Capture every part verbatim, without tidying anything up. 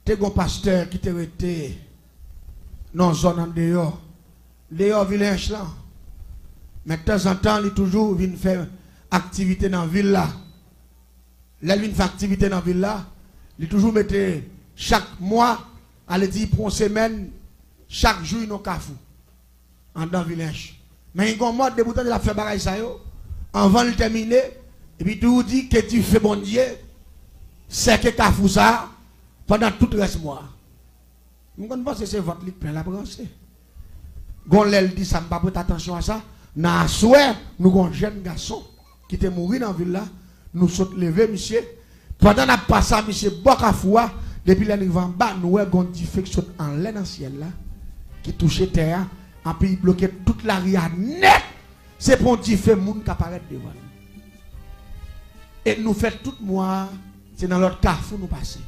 Te gon pastè ki te rete nan zòn andeyò, deyò Vil Ench lan. Men tanzantan, li toujou vin fè aktivite nan vil la. Lè l vin fè aktivite nan vil la, li toujou mete chak mwa, ale di pou yon semèn, chak jou nan kafou, anndan Vil Ench. Men gen yon mòd, depi w tande l ap fè bagay sa yo, anvan l tèmine, epi toujou di ke dife Bondye sèke kafou sa a pandan tout rès mwa a. M konn panse se vant li k plen l ap ranse. Gon lè l di sa, m pa prete atansyon a sa. Nan aswè, nou gon jèn gason ki te mouri nan vil la. Nou sot leve misye. Pandan n ap pase a misye bò kafou a, depi lè n rive anba, nou wè gon dife k sot anlè nan syèl la, ki touche tè a, anpi l bloke tout lari a nèt. Se pa yon dife moun ka parèt devan nou. E nou fè tout mwa a, se nan lòt kafou nou pase.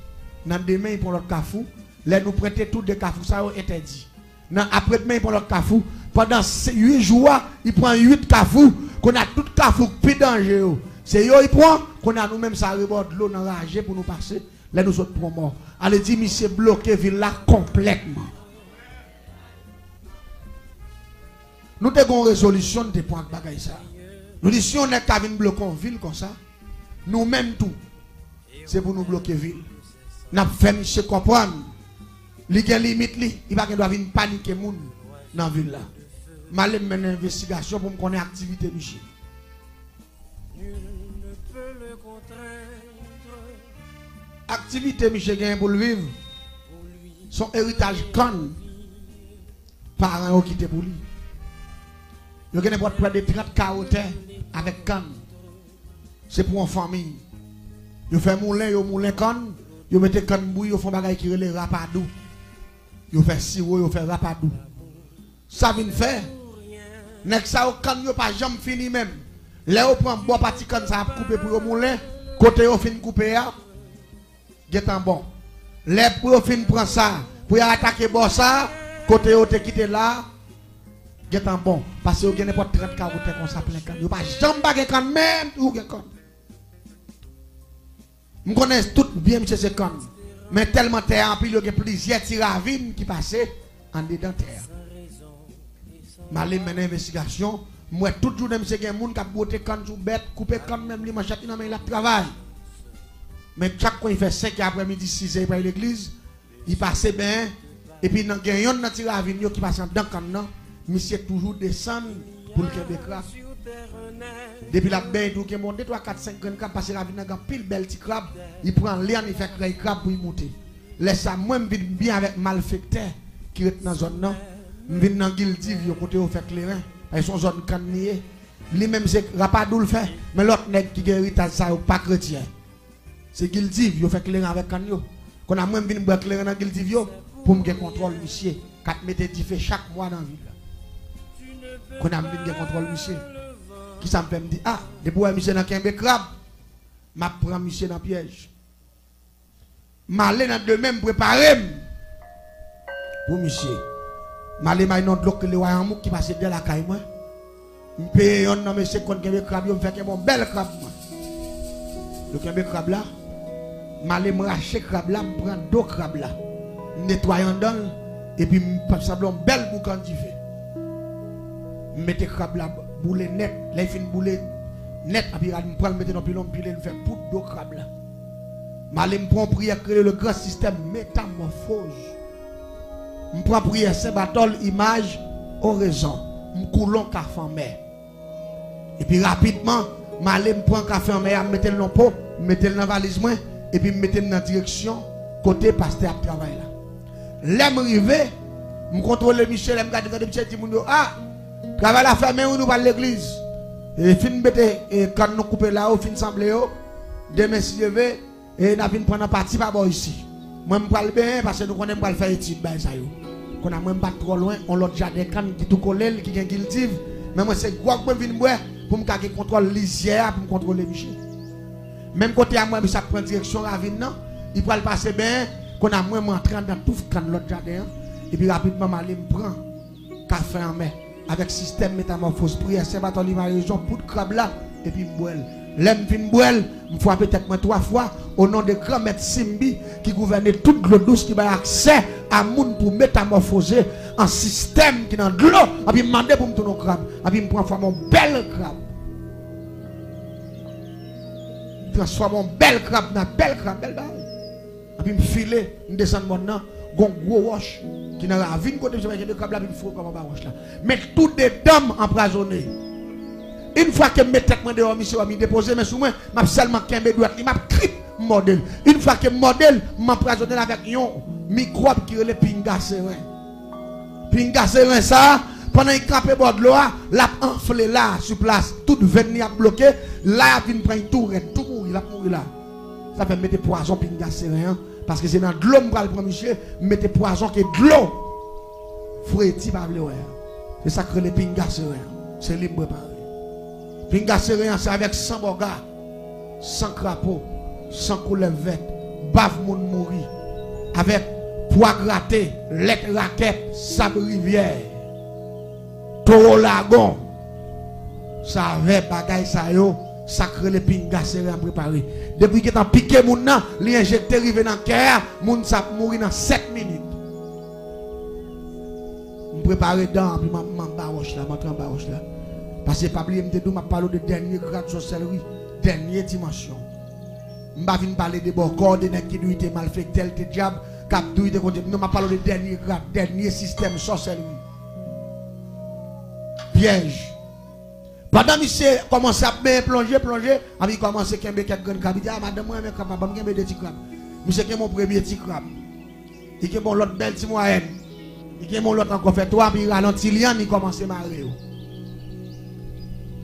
Nan demen, li pran lòt kafou. Lè nou prete tou de kafou sa yo entèdi. Nan apre demen, li pran lòt kafou. Pandan se uit jou a, li pran uit kafou. Kounye a, tout kafou k pi danje yo, se yo li pran. Kounye a, nou menm sa rebò dlo nan raje pou nou pase. Lè nou sot pran mò, ale di misye bloke vil la konplètman. Nou te gen yon rezolisyon nou te pran ak bagay sa. Nou di si yon nèg ka vin bloke yon vil konsa, nou menm tou, se pou nou bloke vil. N ap fè misye konprann li gen limit li, li pa gen dwa vin panike moun nan vil la. M ale m mennen envestigasyon pou m konnen aktivite misye. Aktivite misye genyen pou l viv, se yon eritaj kann paran yo kite pou li. Yo gen nenpòt prè de trant kawo tè avèk kann. Se pou yon fanmi. Yo fè moulen, yo moulen kann, yo mete kann bouyi, yo fè yon bagay ki rele rapadou. Yo fè siwo, yo fè rapadou. Sa vin fè, nèg sa yo, kann yo pa janm fini menm. Lè yo pran bò pati kann sa ap koupe pou yo moulen, kote yo fin koupe a, gentan bon. Lè pou yo fin pran sa, pou yo atake bò sa, kote yo te kite la, gentan bon. Paske yo gen nenpòt trant kawo tè konsa plen kann. Yo pa janm pa gen kann menm, toujou gen kann. M konnen tout byen misye se kann. Men tèlman tè a anpil, yo gen plizyè ti ravin ki pase andedan tè a. M ale mennen envestigasyon, m wè tout jounen misye gen moun k ap bwote kann sou bèt, koupe kann menm li, manchèt li nan men l, l ap travay. Men chak kou li fè senk è aprèmidi, sis è, li pral legliz, li pase benyen, epi nan gen yonn nan ti ravin yo ki pase anndan kann nan, misye toujou desann pou l kenbe krab. Depi l ap benyen, tou gen bon de, twa, kat, senk grenn krab, paske ravin nan gen anpil bèl ti krab, li pran lyann, li fè krèy krab pou li moute. Lè sa, mwen, m vin byen avèk malfektè ki ret nan zòn nan. M vin nan gildiv yo, kote yo fè kleren, paske se yon zòn kann li ye. Li menm, se rapadou l fè, men lòt nèg ki gen eritaj sa yo pa kretyen. Se gildiv, yo fè kleren avèk kann yo. Kounye a mwen, m vin bwè kleren nan gildiv yo pou m gen kontwòl misye k ap mete dife chak mwa nan vil la. Kounye a m vin gen kontwòl misye. Kisa m fè? M di, a, depi w wè misye nan kenbe krab, m ap pran misye nan pyèj. M ale nan demen, m prepare m pou misye. M ale m al nan dlo k rele Wayanmouk ki pase dèyè lakay mwen. M peye yonn nan mesye k konn kenbe krab yo, m fè kenbe yon bèl krab mwen. Yo kenbe krab la, m ale m rache krab la, m pran do krab la. M netwaye anndan l, epi m p ap sanble yon bèl boukan dife. M mete krab la boule nèt. Lè l fin boule nèt, anpi rad m pran l, m mete nan pilon, m pile l, m fè poud do krab la. M ale m pran yon priyè k rele le gran sistèm metamòfoz. M pran priyè Sen Batòl, imaj, orezon. M koule yon kafe anmè. Epi rapidman, m ale m pran kafe anmè a, m mete l nan po, m mete l nan valiz mwen, epi m mete m nan direksyon kote pastè ap travay la. Lè m rive, m kontwole misye, lè m gade, gade misye di moun yo, a, travay la fèmen wi, nou pral legliz. E fin mete, e, kann nou koupe la yo, fin sanble yo. Demen, si Dye vle, e n a vin pran nan pati pa bò isi. Mwen, m pral benyen, paske nou konnen m pral fè etid bay sa yo. Kounye a mwen, m pa t twò lwen, on lòt jaden kann ki tou kole l, ki gen gildiv. Men mwen, se gwòg mwen vin bwè pou m ka gen kontwòl lizyè a, pou m kontwole misye. Menm kote a mwen, misye ap pran direksyon ravin nan, li pral pase benyen. Kounye a mwen, mwen antre anndan touf kann lòt jaden an. Epi rapidman, m ale, m pran kafe anmè avèk sistèm metamòfoz, priyè Sen Batòli, imaj, orezon, poud krab la, epi m bwè l. Lè m fin bwè l, m frape tèt mwen twa fwa, o non de Granmèt Simbi ki gouvène tout dlo dous, ki bay aksè a moun pou metamòfoze an sistèm ki nan dlo, anpi m mande pou m tounen yon krab, anpi m transfòme yon bèl krab. M transfòme yon bèl krab nan bèl krab, bèl bagay. Anpi m file, m desann mòn nan, gon gwo wòch ki nan ravin kote misye kenbe krab la, anpi m foure krab anba wòch la. Men tou de dan m anpwazonnen. Yon fwa ke m met tèt mwen deyò, misye wè m, li depoze men sou mwen, m ap sèlman kenbe dwèt li, m ap trip, m mòde l. Yon fwa ke m mòde l, m anpwazonnen l avèk yon mikwòb ki rele pinga seren. Pinga seren sa a, pandan li kanpe bò dlo a, l ap anfle la, sou plas. Tout venn li ap bloke, la y ap vin pran li tou rèd, tou mouri, l ap mouri la. Sa fè m mete pwazon pinga seren an, paske se nan dlo m pral pran misye, m mete pwazon ke dlo fredi pa vle wè a. Se sa k rele pinga seren an. Se li m prepare. Pinga seren an, se avèk san bòga, san krapo, san koulèv vèt, bav moun mouri, avèk pwa grate, lèt rakèt, sab rivyè, towo lagon. Sa avè bagay sa yo, sa k rele pinga seren an prepare. Depi gentan pike moun nan, li enjekte rive nan kè a, moun sa ap mouri nan sèt minit. M prepare dan an, anpi m, m anba wòch la, m antre anba wòch la. Paske pa bliye m te di w, m ap pale w de dènye grad sòsèlri, dènye dimansyon. M pa vin pale de bòkò, de nèg ki di w te malfektè, l te dyab, k ap di w te konn, non, m ap pale w de dènye grad, dènye sistèm sòsèlri. Pyèj. Pandan misye kòmanse ap benyen, plonje, plonje, anpi li kòmanse kenbe kèk grenn krab. Li di, "A, madanm mwen renmen krab, ban m kenbe de ti krab." Misye kenbe yon premye ti krab. Li kenbe yon lòt bèl ti mwayèn. Li kenbe yon lòt ankò, fè twa, anpi li rale yon ti lyann, li kòmanse mare yo.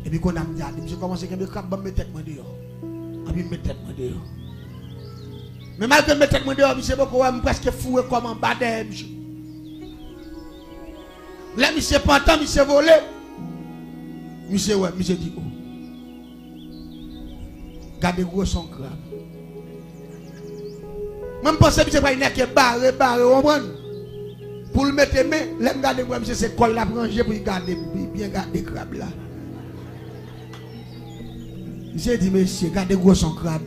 Epi kounye a m di, "A, misye kòmanse kenbe krab, ban m met tèt mwen deyò." Anpi m met tèt mwen deyò. Men malgre m met tèt mwen deyò, misye poko wè m, prèske foure kò m anba dèyè misye. Lè misye pantan, misye vole. Misye wè, misye di, "O, gade gwosè yon krab." Mwen, m panse misye pral nèke bare, bare, w konprann? Pou l mete men, lè m gade, m wè misye se kò l l ap ranje pou l gade, pou l byen gade krab la. Misye di, "Mesye, gade gwosè yon krab.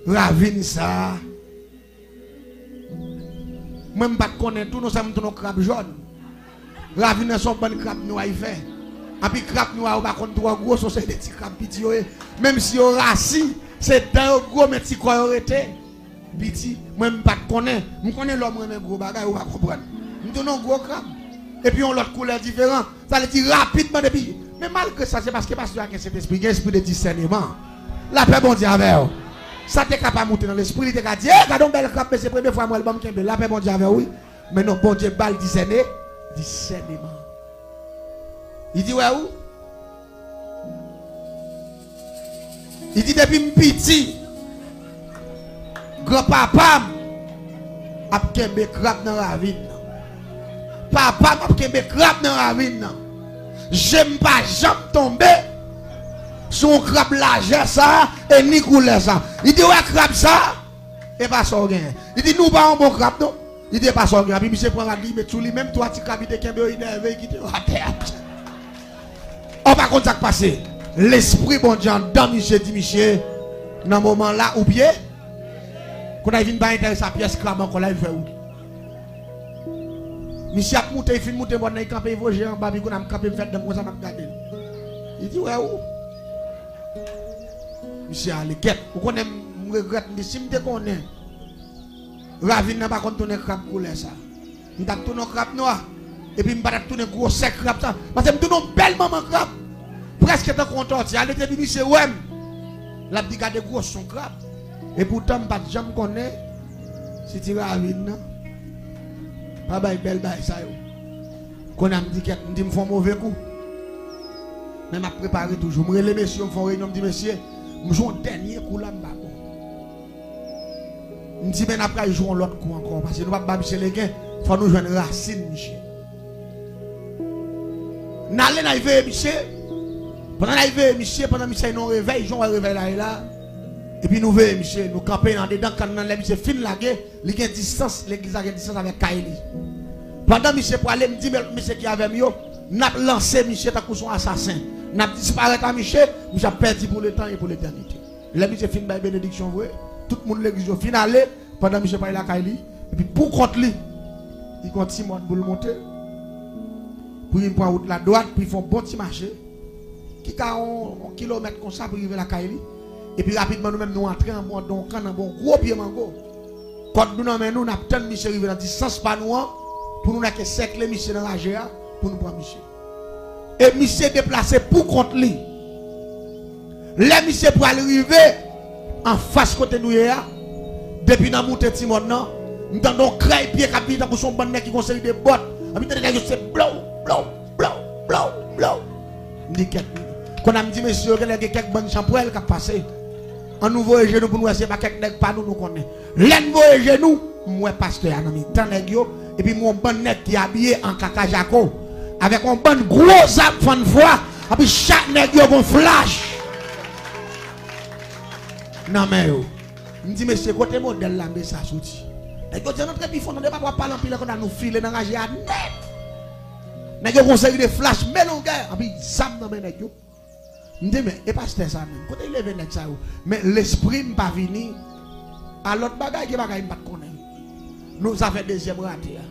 Ravin sa a." Mwen, m pa t konnen tou, non, sa m tounen yon krab jòn. Ravin nan se yon bann krab nwa li fè. Anpi krab nwa yo pa konn twò gwo, se yon seri de ti krab piti yo ye. Menm si yo rasi, se dan yo gwo, men ti kò yo rete piti. Mwen, m pa t konnen. M konnen lòm renmen gwo bagay, ou pa konprann. M tounen yon gwo krab. Epi yon lòt koulè diferan. Sa vle di rapidman depi. Men malgre sa, se paske pastè a gen Sentespri, gen espri de disèneman. Lapè Bondye avè w. Sa te ka pa moute nan lespri, li te ka di, "E, gade yon bèl krab, men se premye fwa m wè l, ban m kenbe l." Lapè Bondye avè w, wi. Men non, Bondye ba l disène, disèneman. Li di, "Wè ou?" Li di, "Depi m piti, granpapa m ap kenbe krab nan ravin nan. Papa m ap kenbe krab nan ravin nan. Je m pa janm tonbe sou yon krab lajè sa a e ni koulè sa a." Li di, "Ou wè krab sa a? E pa sa w genyen." Li di, "Nou pa yon bon krab, non." Li di, "E pa sa w genyen." Epi misye pran rad li, met sou li, menm twa ti krab li te kenbe yo, li nève, li kite yo atè a. Ou pa konn sa k pase. Lespri Bondye anndan misye di misye, nan moman la, ou pye. Kounye a, li vin pa enterese a pyès krab ankò, la, li fè wout. Misye ap moute, li fin moute mòn nan, li kanpe, li voye je anba, pi kounye a m kanpe, m fè dan m konsa, m ap gade l. Li di, "Wè ou?" Misye ale. Gèt, ou konnen m, m regrèt, m di, "Si m te konnen ravin nan pa konn tounen krab koulè sa, m t ap tounen yon krab nwa, epi m pa t ap tounen gwosè krab sa, paske m tounen yon bèl manman krab, prèske tankou yon tòti." Ale te di misye wè m, l ap di, "Gade gwosè yon krab." Epoutan, m pa t janm konnen si ti ravin nan pa bay bèl bagay sa yo. Kounye a m di, "Kèt," m di, "M fè yon move kou." Men m ap prepare toujou. M rele mesye yo, m fè yon reyinyon, m di, "Mesye, m jwe yon dènye kou la, m pa bon." M di, "Men n ap pral jwe yon lòt kou ankò, paske nou p ap ba misye legen, fò nou jwenn rasin misye." N ale, n al veye misye. Pandan n al veye misye, pandan misye nan yon revèy, jan w wè revèy la ye la, epi nou veye misye, nou kanpe andedan kann nan, lè misye fin lage, li gen distans, legliz la gen distans avèk kay li. Pandan misye prale, m di, "Men lòt mesye ki avè m yo, n ap lanse misye tankou se yon asasen." N ap disparèt a miche, miche ap pèdi pou letan e pou letènite. Lè miche fin bay benediksyon vre, tout moun legliz yo fin ale, pandan miche pral lakay li, epi pou kont li, li gon ti mòn pou l monte, pou li pran wout la dwat, pou li fè yon bon ti mache, ki ka yon, yon kilomèt konsa pou li rive lakay li. Epi rapidman, nou menm, nou antre anba yon kann, anba yon gwo pye mango. Kòd nou nan men nou, n ap tann misye rive nan distans pa nou an, pou nou nèk sèkle misye nan raje a, pou nou pran misye. E misye deplase pou kont li. Lè misye pral rive anfas kote nou ye a, depi nan moute ti mòn nan, m tande yon krèy pye k ap vini tankou se yon bann nèg ki gon seri de bòt. Anpi tande nèg yo se blow, blow, blow, blow, blow. M di kèk. Kounye a m di mesye yo, genlè gen kèk bann chanpwèl k ap pase. Ann nou voye je nou pou n wè se pa kèk nèg pa nou nou konnen. Lè n voye je nou, m wè pastè a nan mitan nèg yo, epi m wè yon bann nèg ki abiye an kaka jako, avèk yon bann gwo zam fann fwa, epi chak nèg yo gon flach nan men yo. M di, "Mesye, kote modèl lame sa soti?" Nèg yo di, "Ann antre pi fon, tande papa w ap pale anpil, kounye a nou file nan raje a nèt." Nèg yo gon seri de flach, melongè, anpi zam nan men nèg yo. M di, "Men, e pastè sa menm? Kote l leve nèg sa yo?" Men lespri m pa vini a lòt bagay, gen bagay m pa t konnen. Nou, sa fè dezyèm rate a.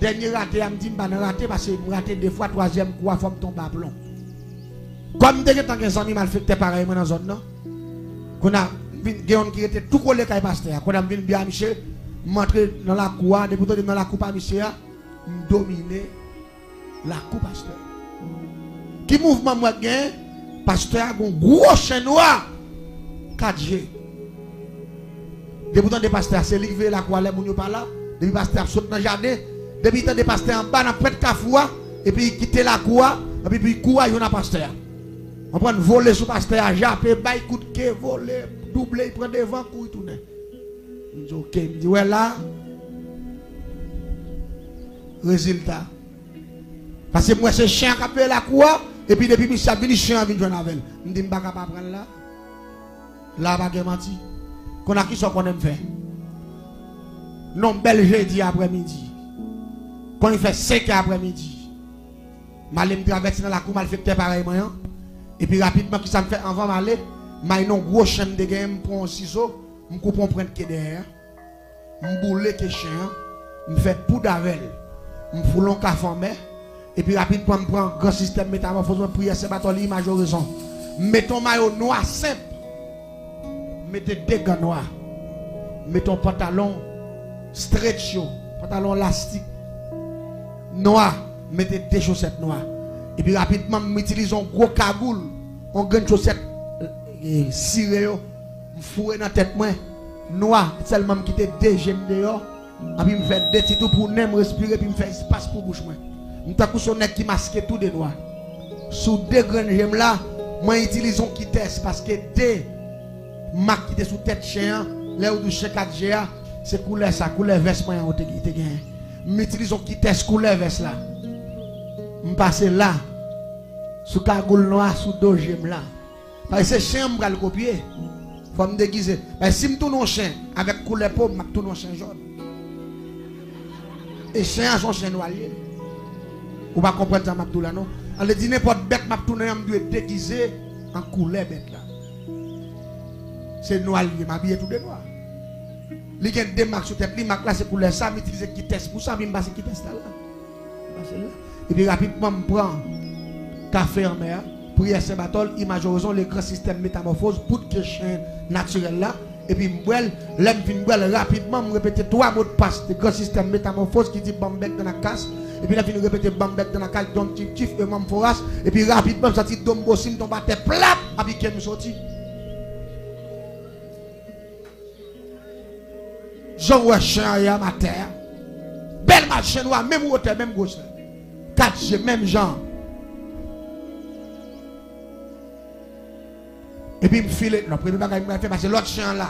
Dènye rate a, m di m pa nan rate, paske m rate de fwa, twazyèm kou a, fò m tonbe aplon. Kòm m te gentan gen zanmi malfektè parèy mwen nan zòn nan, kounye a, m vin gen youn ki rete tou kole kay pastè a. Kounye a, m vin di a misye, m antre nan lakou a, depi w tande m nan lakou pa misye a, m domine lakou pastè. Ki mouvman m wè k genyen? Pastè a gon gwo chen nwa, kat je. Depi w tande pastè a, se li k veye lakou a lè moun yo pa la. Depi pastè ap sot nan jaden, depi tande pastè anba nan pwent kafou a, epi li kite lakou a, epi li kouri youn a pastè a. Konprann, vole sou pastè a, jape, bay kout ke, vole, double, li pran devan, kouri tounen. M di, "Oke," m di, "Wè la, rezilta." Paske m wè se chen an k ap veye lakou a, epi depi misye ap vini, chen an vin jwenn avè l. M di, "M pa ka pa pran l la." La pa gen manti. Kounye a kisa w konnen m fè? Nan yon bèl jedi aprèmidi, kon li fè senkè aprèmidi, m ale m travèse nan lakou malfektè parèy mwen an. Epi rapidman, kisa m fè anvan m ale? M al nan yon gwo chen m te genyen, m pran yon sizo, m koupe yon pwent ke dèyè a. M boule ke chen an, m fè poud avè l, m foule yon kafe anmè, epi rapidman m pran gran sistèm metamòfoz mwen, priyè, senbatòl, imaj, orezon. M mete yon mayo nwa senp, m mete de gan nwa, m mete yon pantalon stretch yo, pantalon lastik nwa, m mete de chosèt nwa. Epi rapidman m itilize yon gwo kagoul, yon grenn chosèt, e, sire yo, m foure nan tèt mwen, nwa, sèlman m kite de je m deyò, anpi m fè de ti tou pou nen m respire, epi m fè espas pou bouch mwen. M tankou se yon nèg ki maske tou de nwa. Sou de grenn je m la, mwen itilize yon kitès, paske de mak ki te sou tèt chen an, lè yo di w chen kat je a, se koulè sa, koulè vès mwen an yo te, te genyen. M itilize yon kitès koulè vès la. M pase la, sou kagoul nwa, sou do je m la. Paske se chen an m pral kopye. Fò m degize. Paske si m tounen yon chen avèk koulè po m, m ap tounen yon chen jòn. E chen an se yon chen nwa l ye. Ou pa konprann sa m ap di w la non. An vle di nenpòt bèt m ap tounen an, m dwe degize an koulè bèt la. Se nwa l ye, m abiye tou de nwa. Li gen de mak sou tèt li, mak la se koulè sa, m itilize kitès pou sa, epi m pase kitès la la. M pase la. Epi rapidman m pran kafe anmè a, priyè senbatòl, imaj orezon, le gran sistèm metamòfoz, poud ke chen natirèl la, epi m bwè l. Lè m fin bwè l, rapidman m repete twa modpas de gran sistèm metamòfoz ki di banm bèk dan la kas, epi lè m fin repete banm bèk dan la kas, don tif tif, e manm foras, epi rapidman m santi do m bosi, m tonbe atè plap, epi ke m soti. Jan w wè chen an ye a m atè a. Bèl mal chen nwa, menm wotè, menm gwosè. Kat je, menm jan. Epi m file, non, premye bagay m pral fè, pase lòt chen an la.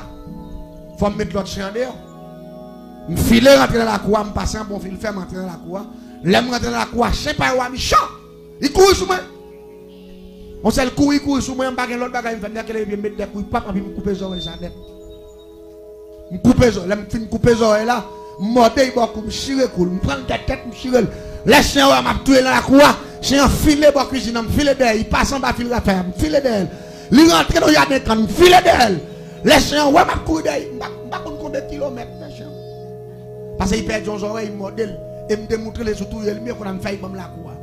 Fò m met lòt chen an deyò. M file rantre nan lakou a, m pase anba yon fil fè, m rantre nan lakou a. Lè m rantre nan lakou a, chen pa yo a mechan. Li kouri sou mwen. Yon sèl kouri, kouri sou mwen, m pa gen lòt bagay m fè, m dèkele epi m met de kouri pap, epi m koupe zòrèy sa nèt. M koupe zò, lè m fin koupe zòrèy la, m mòde l bò kou, m chire kou l, m pran l tèt tèt, m chire l. Lè chen an wè m ap touye l nan lakou a, Chen an file bò kwizin an, m file dèyè, li pase anba fil rafè a, m file dèyè l. Li rantre nan jaden kann, m file dèyè l. Lè chen an wè m ap kouri dèyè, m pa, m pa konn konbyen kilomèt m fè chen an. Pase li pèdi yon zòrèy, m mòde l, e m te moutre l sou touye l, men kounye a m fè li ban m lakou a.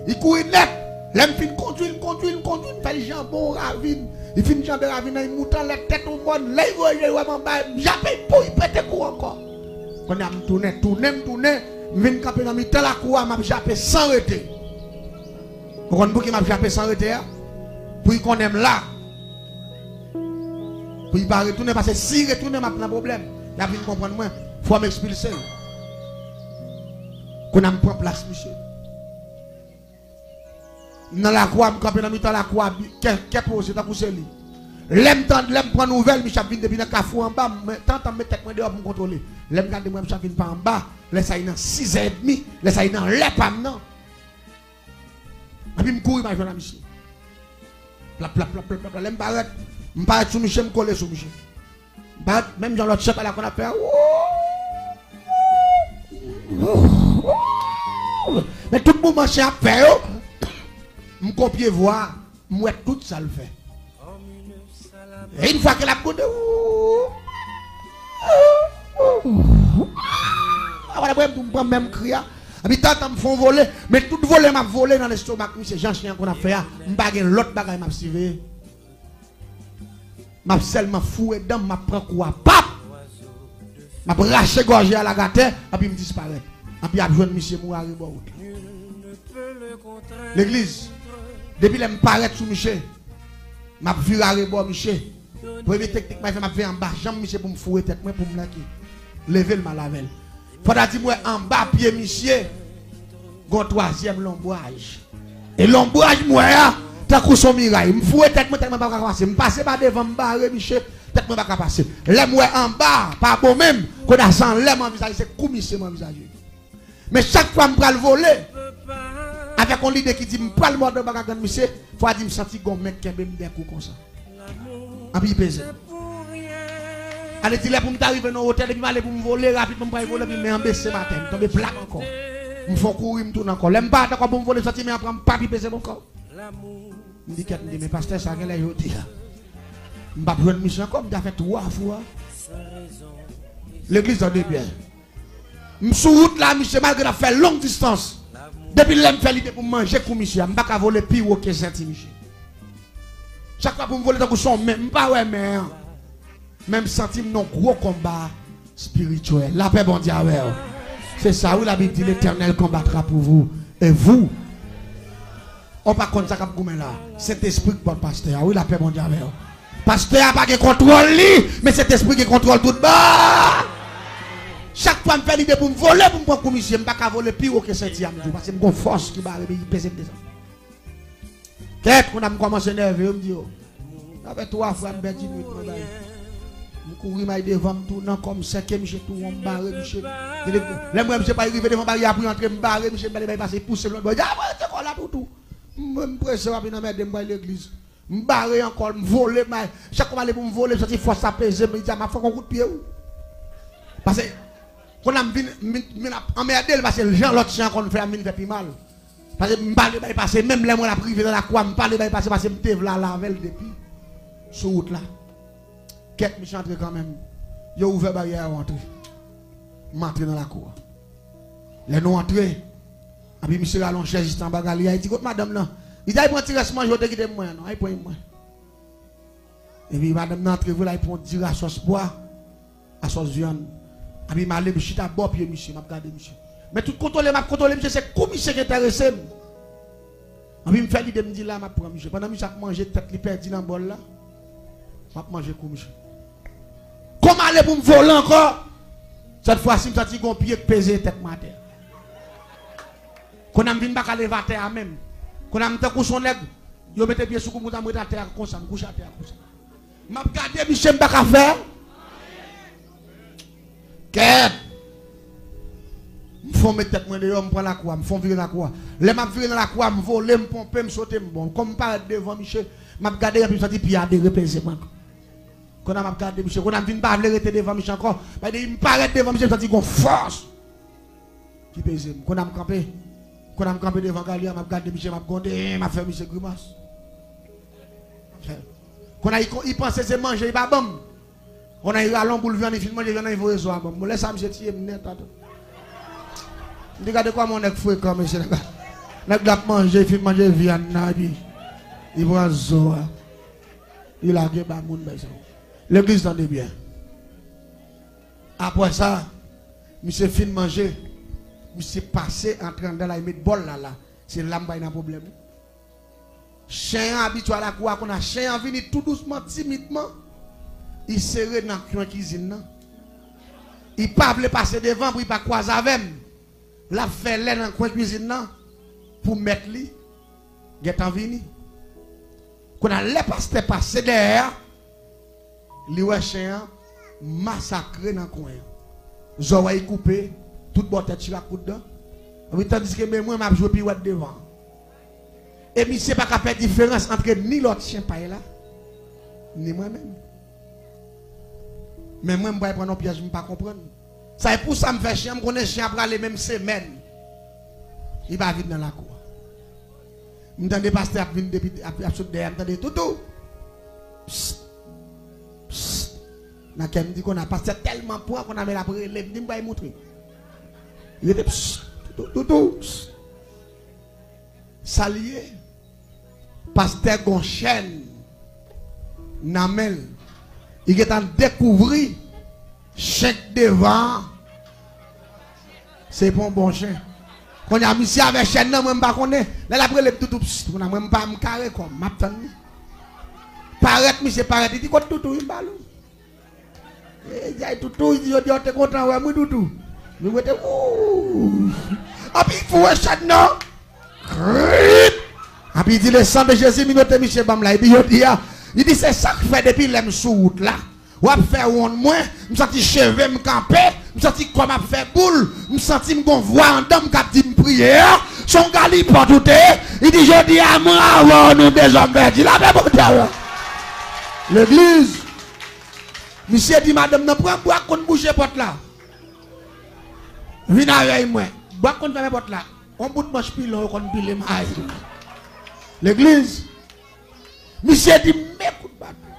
Li kouri nèt. Lè m fin kondui l, m kondui l, m kondui l, m fè l janbe yon ravin. Li fin janbe ravin nan, li moute anlè tèt yon mòn. Lè li voye je l wè m anba, m jape, pou li pete kou ankò. Kounye a m tounen, tounen, m tounen, m vin kanpe nan mitan lakou a, m ap jape san rete. Ou konn pouki m ap jape san rete a? Pou li konnen m la. Pou li pa retounen, paske si li retounen, m ap nan pwoblèm. Y ap vin konprann mwen, fò m ekspilse l. Kounye a m pran plas misye. M nan lakou a, m kanpe nan mitan lakou a, bi-, kè, kè poze, tankou se li. Lè m tande, lè m pran nouvèl, misye ap vin depi nan kafou anba, mwen, tantan m met tèt mwen deyò pou m kontwole. Lè m gade, m wè misye ap vin pa anba, lè sa li nan sizè edmi, lè sa li nan lè pa m nan. Epi m kouri, m al jwenn a misye. Plap, plap, plap, plap, plap, plap. Lè m parèt, m parèt sou misye, m kole sou misye. M parèt, menm jan lòt chèf la konn ap fè a. Men tout mouvman chen ap fè yo, m kopye vwa a, m wè tout sa l fè. E yon fwa ke l ap gwonde, wou, wou, wou, wou. Apre, apre, m pran menm kri a. Epi tantan m fè yon vole, men tout vole m ap vole nan lestomak misye, jan chen an konn ap fè a, m pa gen lòt bagay m ap siveye. M ap sèlman foure dan m, m ap pran kou a, pap! M ap rache gòj li a lage atè, epi m disparèt. Epi y ap jwenn misye mouri arebò wout la. Legliz, depi lè m parèt sou misye, m ap vire arebò misye. Premye teknik m ap fè, m ap veye anba janm misye pou m foure tèt mwen, pou m lage. Leve l, m al avè l. Fò ta di m wè anba pye misye, gon twazyèm lonbraj. E lonbraj m wè a, tankou s on miray. M foure tèt mwen, tèt mwen pa ka pase. M pase pa devan, m bare misye, tèt mwen pa ka pase. Lè m wè anba, pa bon menm, kounye a se anlè m anvizaje, se kou misye m anvizaje. Men chak fwa m pral vole, avèk yon lide ki di m pral mòde anba gagant misye, fò a di m santi gon men k kenbe m dèyè kou konsa. Anpi peze. Ale di lè pou m ta rive nan wotè, depi m ale pou m vole, rapidman m pral vole, epi men an bese m atè, m tonbe plat ankò. M fè yon kouri, m tounen ankò. Lè m parèt ankò pou m vole, m santi men an pran m, pap, li peze m ankò. M di kèt, m di, men pastè sa genlè jodi a m p ap jwenn misye ankò, m ta fè twa fwa. Legliz, tande byen. M sou wout la, misye, malgre n ap fè long distans. Depi lè m fè lide pou m manje kou misye a, m pa ka vole pi wo ke senti misye. Chak fwa pou m vole tankou s on men, m pa wè men an. Men m santi m nan gwo konba espirityèl. Lapè Bondye avè w. Se sa wi, Labib di, L'Éternel combattra pour vous et vous. Ou pa konn sa k ap goumen la. Sentespri k pòt pastè a. Wi, lapè Bondye avè w. Pastè a pa gen kontwòl li, men Sentespri gen kontwòl tout ba. Chak fwa m fè lide pou m vole, pou m pran kou misye, m pa ka vole pi wo ke senti a m di w, paske m gon fòs ki bare m, ki peze m desann. Kèt, kounye a m kòmanse nève yo, m di yo. Sa fè twa fwa m pèdi nwit mwen bay. M kouri m al devan, m tounen ankò, m sèke misye tou won, m bare misye. Lè m wè misye pa rive devan baryè a pou l antre, m bare misye, m pale bay pase, pouse l lòt bò. Di, "A, mwen rete kò la toutou." M, m prese, w ap vin anmède m, m pral legliz. M bare ankò, m vole, m al, chak fwa m ale pou m vole, m santi fòs la peze m, li di, "A, m ap fè w yon kout pye, wi." Paske, kounye a m vin, m vin, m vin ap anmède l, paske jan lòt chen an konn fè a, m vin fè pi mal. Paske m pale bay pase, menm lè mwen ap rive nan lakou a, m pale bay pase, paske m te vle al avè l depi sou wout la. Kèt, misye antre kanmenm. Yo ouvè baryè a, yo antre. M antre nan lakou a. Lè nou antre, epi misye rale yon chèz jis anba galeri a, li di, "Kot madanm nan?" Li di, "Al pran ti rès manje w te kite pou mwen an, non, al pran pou mwen." Epi madanm nan antre vre, l al pran yon diri a sòs pwa, a sòs vyann. Epi m ale, m chita bò pye misye, m ap gade misye. Men tout kontwole m ap kontwole misye, se kou misye ki enterese m. Epi m fè lide, m di, "La, m ap pran misye." Pandan misye ap manje, tèt li pèdi nan bòl la, m ap manje kou misye. Kòm ale pou m vole ankò, sèt fwa si m santi gon pye k peze tèt mwen atè. Kounye a m vin pa ka leve atè a menm. Kounye a m tankou s on nèg, yo mete pye sou kou m, konsa m ret atè a konsa, m kouche atè a konsa. M ap gade misye, m pa ka fè. Kèt. M fon met tèt mwen deyò, m pran lakou a, m fon vire lakou a. Lè m ap vire nan lakou a, m vole, m ponpe, m sote, m bon. Kòm m parèt devan misye, m ap gade, epi m santi pye a derepeze mwen. Kounye a m ap gade misye, kounye a m vin pa vle rete devan misye ankò. Paske depi m parèt devan misye, m santi gon fòs ki peze m. Kounye a m kanpe. Kounye a m kanpe devan galya, m ap gade misye, m ap gwonde, m ap fè misye grimas. Kounye a li panse se manje li pa ban m. Kounye a li rale yon boul vyann, li fin manje vyann nan, li voye zo a ban m. Bon, lè sa a, misye tiye m nèt atò. M di gade kòman yon nèg frekan, mesye, nèg la. Nèg la ap manje, li fin manje vyann nan, epi li pran zo a. Li lage ba moun, bay sa. Legliz, tande byen. Apre sa, misye fin manje, misye pase antre anndan la, li met bòl la la. Se la m bay nan pwoblèm. Chen an abitye al lakou a, kounye a chen an vini tou dousman, timidman. Li sere nan kwen kizin nan. Li pa vle pase devan pou li pa kwaze avè m. L ap fè lè nan kwen kizin nan pou mèt li gentan vini. Kounye a, lè pastè pase dèyè a, li wè chen an masakre nan kwen an. Zòrèy koupe, tout bò tèt chire ak kout dan. Epi tandiske men mwen, m ap jwe piwèt devan. E misye pa ka fè diferans antre ni lòt chen pay la, ni mwen menm. Men mwen, m pral pran yon pyèj m pa konprann. Sa e pou sa m fè chen an, m konnen chen an prale menm semèn. Li pa vin nan lakou a. M tande pastè ap vin depi, ap, ap sot dèyè, m tande, "Toutou! Psst! Psst!" Nan kè m di, "Kounye a pastè tèlman pran, kounye a men l ap rele m, di m bay moutre." Li rete, "Psst! Toutou! Toutou! Psst!" Sa l ye? Pastè gon chèn nan men l. Li gentan dekouvri chen k devan an. Se pa yon bon chen. Kounye a, misye avè chèn nan, mwen m pa konnen. Lè l ap rele m, "Toutou, psst," kounye a, mwen m pa, m kare kò m, m ap tann li. Parèt, misye parèt, li di, "Kot Toutou?" M ba l ou. E, jay Toutou, li di, "Jodi a w te kontan wè m, wi, Toutou." Li rete, "Wouy!" Anpi fou e chèn nan. Krit! Anpi di, "Le sang de Jésus, minote misye ban m la." Epi jodi a, li di, "Se sa k fè depi lè m sou wout la, w ap fè wonn mwen, m santi cheve m kanpe, m santi kò m ap fè boul, m santi m gon vwa anndan m k ap di m priye a, se yon galipòt ou te ye." Li di, "Jodi a, mwen avè w, nou dezòm pèdi." Lapè Bondye avè w. Legliz, misye di madanm nan, "Pran bwa k konn bouche pòt la. Vin avèk mwen." Bwa k konn fèmen pòt la. Yon bout manch pilon yo konn pile may. Legliz, misye di, "Men kout baton.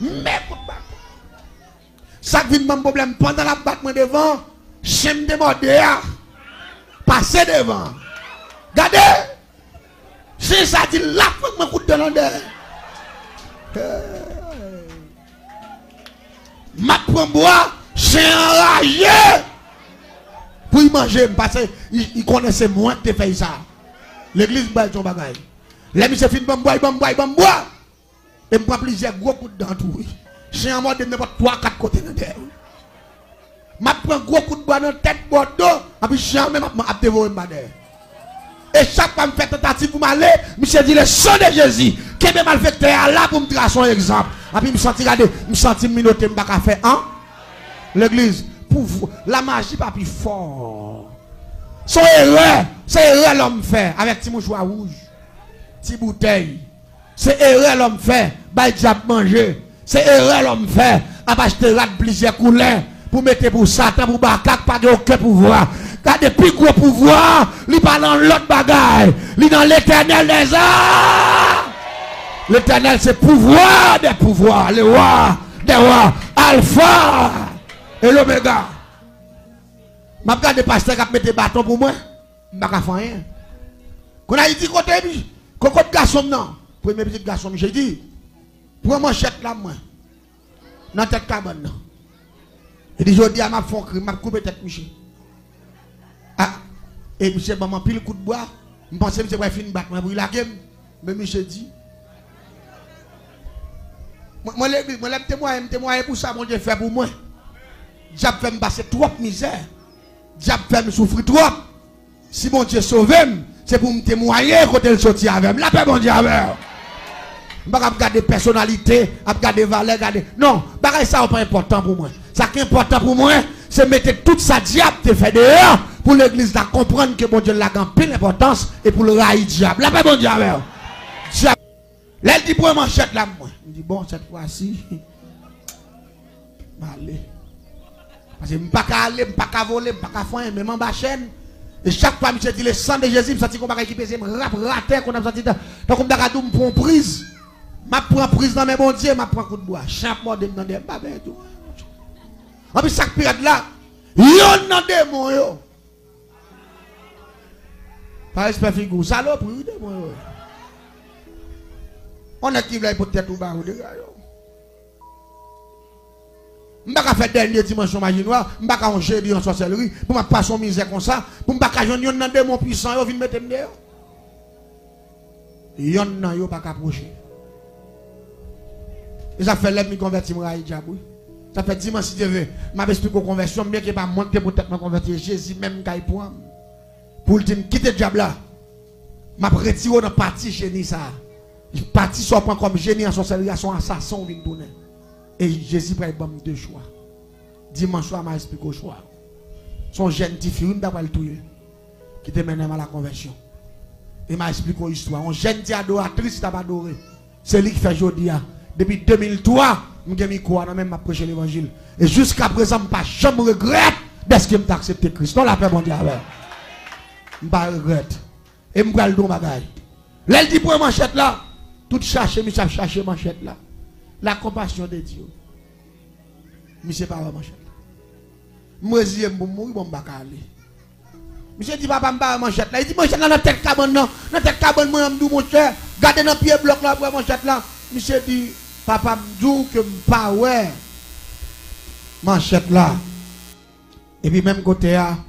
Men kout baton." Sa k vin ban m pwoblèm, pandan l ap bat mwen devan, chen m te mòde a pase devan. Gade! Chen sa di l ap pran mwen kout dan nan dèyè. M ap pran bwa, chen an raje pou l manje m, paske li, li konnen se mwen k te fè l sa. Legliz, m pral di yon bagay. Lè misye fin ban m bwa, li ban m bwa, li ban m bwa. E m pran plizyè gwo kout dan tou, wi. Chen an mòde m nenpòt twa, kat kote nan dèyè, wi. M ap pran gwo kout bwa nan tèt, bò do, anpi chen an menm ap, ap devore m pa dèyè. E chak fwa m fè tantativ pou m ale, misye di, "Le sang de Jésus, kenbe malfektè a la pou m trase yon egzanp." Anpi m santi, gade, m santi m minote, m pa ka fè an. Legliz, pou, lamaji pa pi fò. Se yon erè, se erè lòm fè avèk ti mouchwa wouj, ti boutèy. Se erè lòm fè, bay dyab manje. Se erè lòm fè, ap achte rad plizyè koulè pou mete pou Satan, pou Baka k pa gen okenn pouvwa. Gade, pi gwo pouvwa, li pa nan lòt bagay. Li nan Letènèl dèzame. Letènèl se pouvwa dè pouvwa, le wa dè wa, Alfa e Lomega. M ap gade pastè k ap mete baton pou mwen. M pa ka fè anyen. Kounye a li di, "Kote mi, kokot gason m nan?" Premye pitit gason m, misye di, "Pran manchèt la, mwen, nan tèt kabann nan." Li di, "Jodi a, m ap fè yon krim, m ap koupe tèt misye." A, e misye ban m anpil kout bwa. M panse misye pral fin bat mwen pou li lage m. Men misye di, mwen, mwen legliz, mwen lè m temwaye, m temwaye pou sa Bondye fè pou mwen. Dyab fè m pase twòp mizè. Dyab fè m soufri twòp. Si Bondye sove m, se pou m temwaye kote l soti avè m. Lapè Bondye avè w. M pa ka ap gade pèsonalite, ap gade valè, gade. Non, bagay sa yo pa enpòtan pou mwen. Sa k enpòtan pou mwen, se mete tout sa dyab te fè deyò, pou legliz la konprann ke Bondye l la gen anpil enpòtans e pou l rayi dyab. Lapè Bondye avè w. Dyab Lè l di, "Pran manchèt la, mwen." M di, "Bon, sèt fwa si, m ale." Paske m pa ka ale, m pa ka vole, m pa ka fè anyen, menm anba chèn, E chak fwa misye di le sang de Jésus, m santi gon bagay ki peze m rap atè, konn ap santi tan, tankou m ta ka di w m pran yon priz. M ap pran priz nan men Bondye, m ap pran kout bwa. Chen ap mòde m nan dèyè, m pa benyen tou. Anpi sa k pi rèd la, yonn nan demon yo. Pa respè figi w, salopri, wi, demon yo. On nèg ki vle pot tèt ou ba ou, dega yo. M pa ka fè dènye dimansyon maji nwa, m pa ka yon jedi an sòsèlri, pou m ap pase yon mizè konsa, pou m pa ka jwenn yonn nan demon pwisan yo vin mete m deyò. Yonn nan yo pa ka pwoche. E sa fè lè m konvèti m rayi dyab, wi. Sa fè dimanch, si Dye ve, m ap esplike w konvèsyon m, byenke pa mwen ki te pou tèt mwen konvèti, e Jezi menm k al pran m. Pou l di m, "Kite dyab la. M ap retire w nan pati jeni sa a. Pati sa w pran kòm jeni an sòsèlri a, se yon asasen w vin tounen." E Jezi pral ban m de chwa. Dimanch swa, m a esplike w chwa. Se yon jèn tifi, wi, m ta pral touye, ki te mennen m a la konvèsyon. E m a esplike w istwa. Yon jèn ti adoratris ki t ap adore. Se li k fè jodi a. Depi de mil twa, m gen mikwo a nan men m, m ap preche levanjil. E jiska prezan, m pa janm regrèt dèske m te aksepte Kris. Non, lapè Bondye avè w. M pa regrèt. E m pral di w yon bagay. Lè l di pran manchèt la, tout chache misye ap chache manchèt la. La compassion de Dieu. Misye pa wè manchèt la. M reziye m pou m mouri, bon, m pa ka ale. Misye di, "Papa, m pa wè manchèt la." Li di, "Manchèt la nan tèt kabann nan. Nan tèt kabann mwen an, m di w, monchè, gade nan pye blòk la, w ap wè manchèt la." Misye di, "Papa, m di w ke m pa wè manchèt la." Epi menm kote a,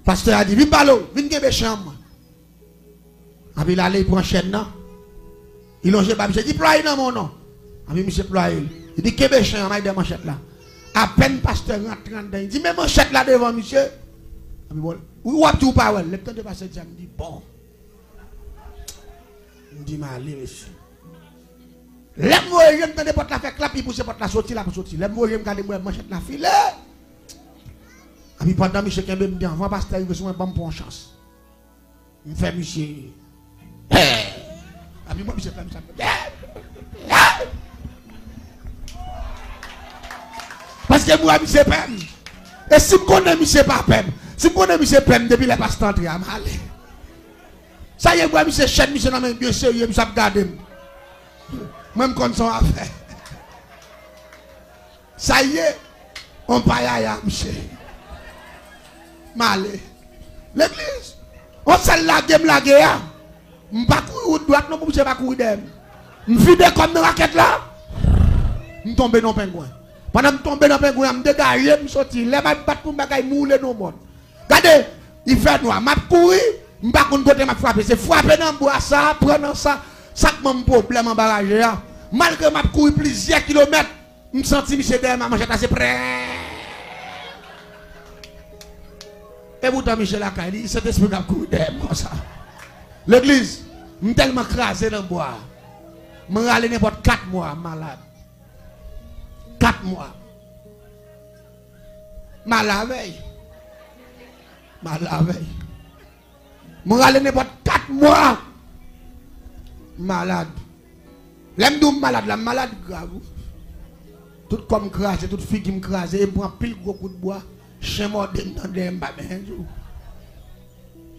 pastè a di, "Vin pale w, vin kenbe chen an mwen." Anpi l ale, li pran chèn nan. Li lonje ba misye, di, "Plwaye nan men w non." Anpi misye plwaye l. Li di, "Kenbe chen an, m al dèyè manchèt la." Apèn pastè rantre anndan, li di, "Men manchèt la devan misye." Anpi bon, w ap di w pa wè l. Lè m tande pastè di sa, m di, "Bon." M di, "M ale, mesye." Lè m voye je m, tande pòt la fè klap, li pouse pòt la soti, l ap soti. Lè m voye je m gade, m wè manchèt la file. Anpi pandan misye kenbe m, m di, "Anvan pastè rive sou mwen, ban m pran yon chans." M fè misye. Hey! Anpi mwen, misye fè m sa. Hey! Hey! Paske m wè misye pè m. E si m konnen misye pa pè m, si m konnen misye pè m depi lè pastè antre a, m ale. Sa ye, m wè misye chèn misye nan men byen serye, misye ap gade m. Mwen, m konn sa w ap fè. Sa ye, on payaya, misye. M ale. Legliz, on sèl lage m lage a. M pa kouri wout dwat non pou misye pa kouri dèyè m. M vide kò m nan rakèt la. M tonbe nan pengwen. Pandan m tonbe nan pengwen an, m degaje, m soti. Lè m ap bat pou m bagay, m woule nan mòn. Gade, li fè nwa. M ap kouri, m pa konn kote m ap frape. Se frape nan bwa sa, pran nan sa. Sa k ban m pwoblèm anba raje a. Malgre m ap kouri plizyè kilomèt, m santi misye dèyè m, manchèt la se prè. E poutan misye lakay li, Sentespri k ap kouri dèyè m konsa. Legliz, m tèlman kraze nan bwa a. M rale nenpòt kat mwa, m malad. Kat mwa. M al avè l. M al avè l. Mwen rale nenpòt kat mwa. M malad. Lè m di w m malad la, m malad grav, wi. Tout kò m kraze, tout figi m kraze, e m pran anpil gwo kout bwa. Chen mòde m nan dèyè, m pa benyen di w.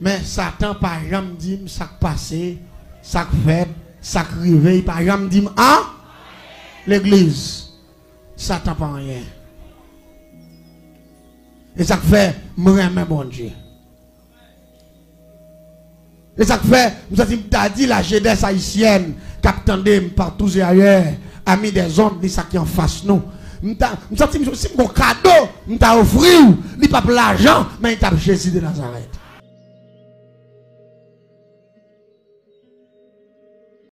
Men Satan pa janm di m sa k pase, sa k fèt, sa k rive, li pa janm di m an. Legliz, Satan pa anyen. E sa k fè m renmen Bondye. E sa k fè m santi m ta di la jeunesse haïtienne k ap tande m partout et ailleurs, amis des ondes, ni sa ki anfas nou. M ta, m santi m, si m gon kado m ta ofri w, li p ap lajan, men li t ap Jezi de Nazarèt.